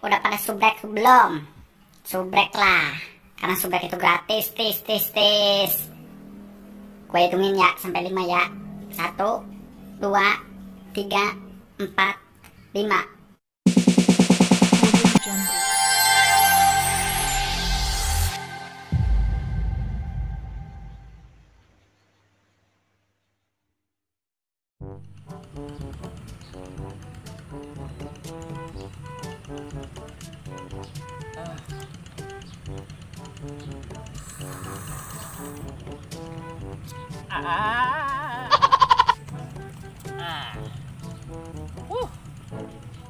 Udah pada subrek belum? Subrek lah, karena subrek itu gratis, tis tis tis. Gue hitungin ya sampai 5 ya. 1, 2, 3, 4, 5.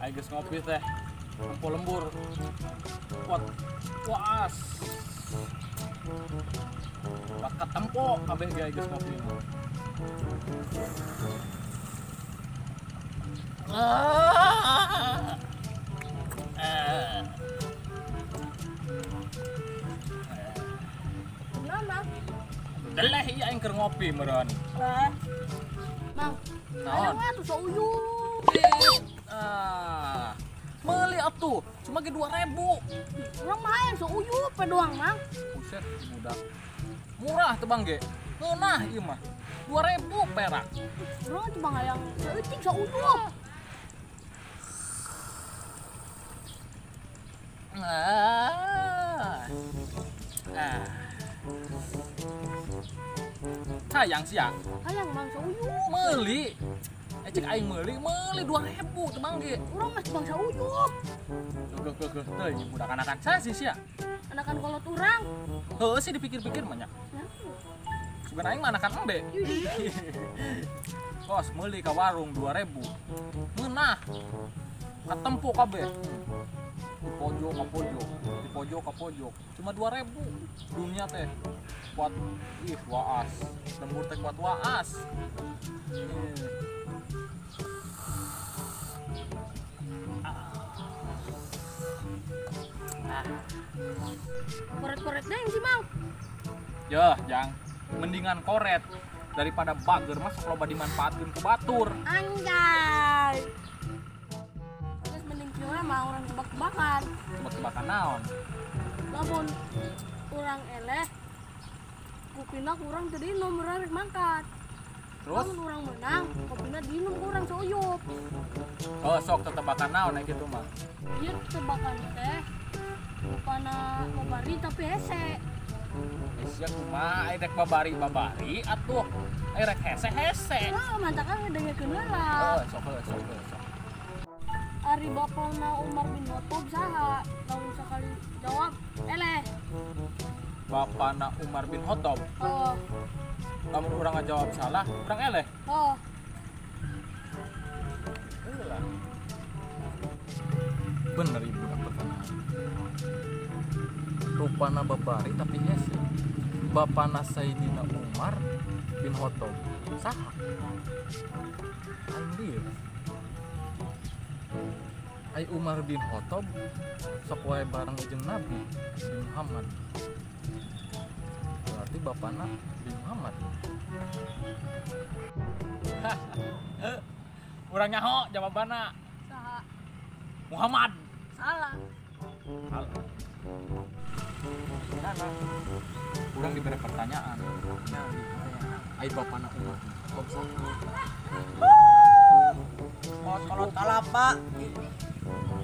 Ayo guys ngopi teh, tempo lembur, kuat, puas, bakat tempo, kabeh guys ngopi. Deleh iya aing keur ngopi meureun. Mang. Naon? Atuh sauyup. Ah. Meuli atuh, cuma ge 2000. Urang mah hayang sauyup pe doang, Mang. Buset, budak. Murah teu Bang ge. Ngeunah ieu mah. 2000 perak. Urang cuma hayang saeutik sauyup. Ah. Ah. Hayang sia. Hayang Mang sauyup. Meuli. Cek aing meuli, meuli 2000 teu Bang ge. Urang mah bangsa uyup. Geugeuh teuing budak anakan saha sih sia? Anakan kolot urang. Heueuh sih dipikir-pikir mah nya. Sugan aing mah anakan embe. Kos meuli ka warung 2000. Ngeunah. Katempo kabeh. Di pojok ka pojok, di pojok ka pojok. Cuma 2000. Dunia teh kuat ih waas. Lembur teh kuat waas. Koret-koret deh sih, Mang. Yah, jang. Mendingan koret daripada bager mah sok loba dimanfaatkeun ku batur. Anjay. Terus mending kieu mah urang tebak-tebakan. Tebak-tebakan naon? Lamun urang eleh kupina kurang teu diinum urang rek mangkat. Terus? Lamun urang menang, kopina diinum kurang sauyup. Oh, sok tetebakan naon aya kitu mah. Ieu tebakan teh rupana babari tapi hese. Sia kumaha aya rek babari-babari atuh aya rek hese-hese. Heuh, mantakan ngedengekeun heula. Heuh, sok heuh, sok heuh, sok. Ari bapana Umar bin Khattab saha? Lamun sakali jawab eleh. Bapana Umar bin Khattab. Oh. Lamun urang ngajawab salah, urang eleh. Oh. Heula. Bener ibu dak pertanyaan. Rupana babari tapi hese. Bapana Sayyidina Umar bin Khattab saha? Aing dia. Ai Umar bin Khattab sok wae bareng jeung Nabi bin Muhammad. Berarti bapana bin Muhammad. Urang nyaho jawabanna. Saha? Muhammad. Salah. Salah. Salah. Urang diberi pertanyaan. Ai bapana Umar bin Khattab saha? Kolot kalapa.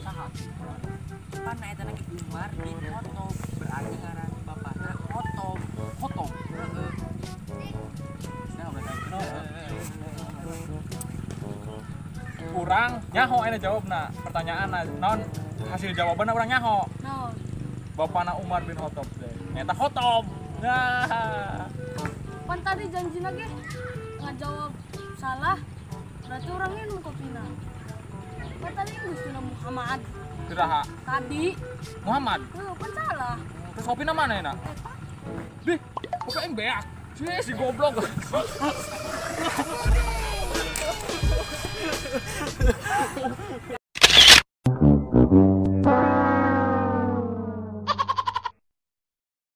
Saha? Pan eta lagi Umar bin Khattab berarti ngaran bapana Khattab. Khattab. Heeh. Urang nyaho aya jawabna pertanyaan naon hasil jawabanna urang nyaho. Naon? Bapana Umar bin Khattab teh. Nyata Khattab. Nah. Pan tadi janjina ge ngajawab salah berarti urang minum kopina. Pan tadi geus tina Muhammad. Tiraha? Tadi. Muhammad. Heuh, pan salah. Terus kopina mana enak? Eta. Dih, kopi aing beak. Sih, si goblok.